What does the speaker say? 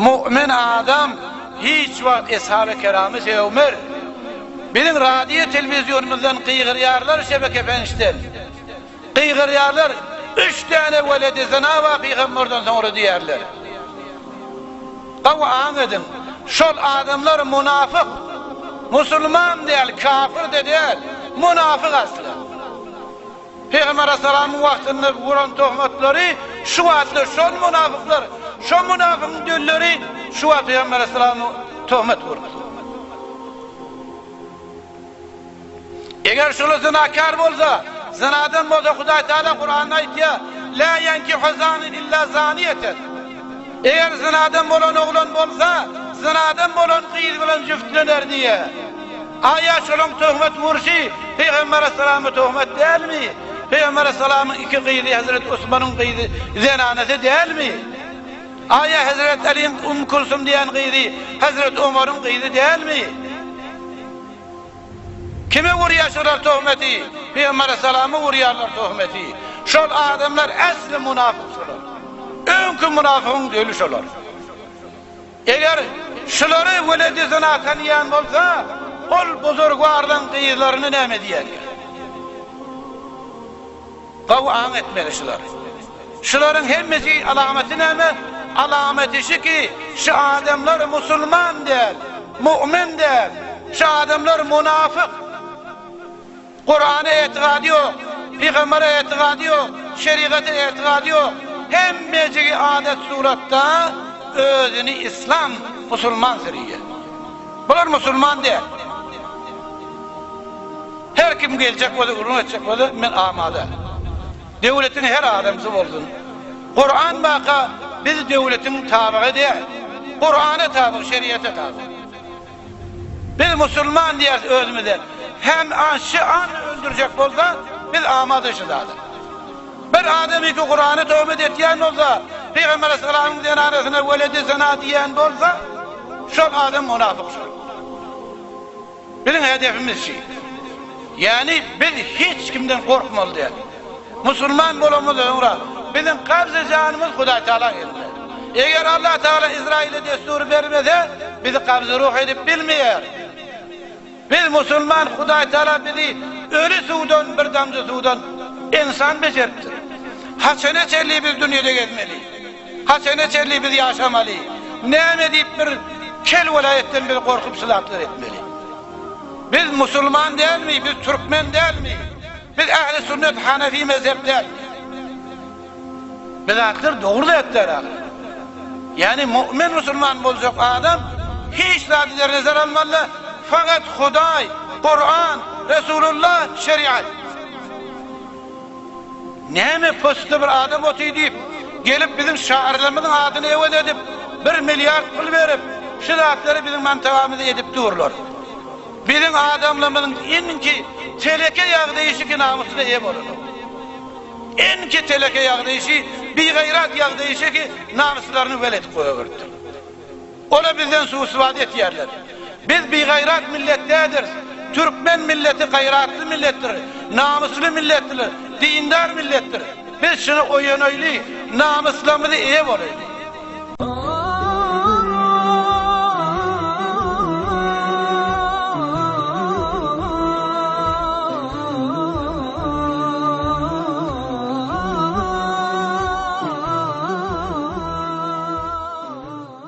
Mu'min adam hiç wagt Eshaby Keramy sögmez. Biziň radio telewizionymyzdan gygyrýarlar şebeke pençden. Gygyrýarlar, üç däne weledi zyna bar pygamberden soňra diýýärler. Gowy aň ediň, şol adamlar munafyk. Musulman däl, kafir-de däl, munafyk asly. Pygamber aleyhissalamyň wagtynda guran tohmatlary şu wagtda şol munafyklar, şo munafygyň dölleri şu wagt Pygamber aleyhissalama tohmat gurup dur. Eger şular zynakar bolsa, zynadan bolsa Hudaý Taala Kuranda aýtýar, La ýenkihu zanin illa zaniýeten. Eger zynadan bolan oglan bolsa, zynadan bolan gyz bilen jüftlener diýýär. Aýa şolaň töhmet urşy Pygamber aleyhissalama töhmet dälmi? Pygamber aleyhissalamyň iki gyzy Hezreti Osmanyň gyzy zenanasy dälmi? Aýa Hezreti Alyň Umm Kulsum diýen gyzy Hezreti Omaryň gyzy dälmi? Kime urýar şolar töhmeti? Pygamber aleyhissalama urýarlar töhmeti. Şol adamlar äsli munafyk şolar. Öňki munafygyň döli şolar. Eger şulary weledi zyna tanýan bolsa, ol buzurgwarlaň gyzlaryny näme diýerkä? Gowy aň etmeli şulary. Şularyň hemmesi alamaty näme? Alamaty şu ki, şu adamlar musulman däl, mu'min däl. Şu adamlar munafyk. Kurana etigady ýok, pygambere etigady ýok, şerigata etigady ýok. Hemmejigi adat suratda özüni islam, musulman sürýär. Bular musulman däl. Her kim geljek bolsa, gürrüň etjek bolsa, men amada. Döwletiň her adamsy bolsun. Kuran baka biz döwletiň tabygy däl. Kurana tabyg, şeriata tabyg. Biz musulman diýeris özümize. Hem an şi an öldürjek bolsa, biz amada şu zada. Bir adam iki Kurany töhmet etýän bolsa, Pygamber aleyhissalamyň zenanasyna weledi zyna diýen bolsa, şol adam munafyk şol. Biziň hedefimiz şi. Ýagny biz hiç kimden gorkmaly däl. Musulman bolanymyzdan soňra biziň kabzy janymyz Hudaý Tagalaň elinde. Eger Allah Tagala Izraile dessur bermese, bizi kabzy ruh edip bilmeýär. Biz musulman Hudaý Tagala bizi öli suwdan bir damja suwdan ensan bejeripdir. Haçana çenli biz dünýede gezmeli? Haçana çenli biz ýaşamaly? Näme diýip bir kel welaýatdan biz gorkup şu zatlar etmeli? Biz musulman dälmi? Biz türkmen dälmi? Biz ähli sünnet hanefi mezhep dälmi? Bu zatlar dogry zatlar ahyry. Ýagny mu'min musulman boljak adam hiç zady dernezer almaly, fakat Hudaý, Kuran, Resulullah, şeriat. Näme postda bir adam otyr diýip, gelip biziň şahyrlarymyzyň adyny ewez edip, bir milliard pul berip, şu zatlary biziň mantabamyza edip durlar. Biziň adamlarymyzyň iňki teleke ýagdaýşy ki namysyna eýe bolanok. Iňki teleke ýagdaýşy, bigaýrat ýagdaýşy ki namyslaryny wel edip goýaberipdir. Olar bizden suw-istifade etýärler. Biz bigaýrat millet däldiris. Türkmen milleti gaýratly milletdir, namysly milletdir, dindar milletdir. Biz şuny oýanaýly, namyslarymyza eýe bolaýly.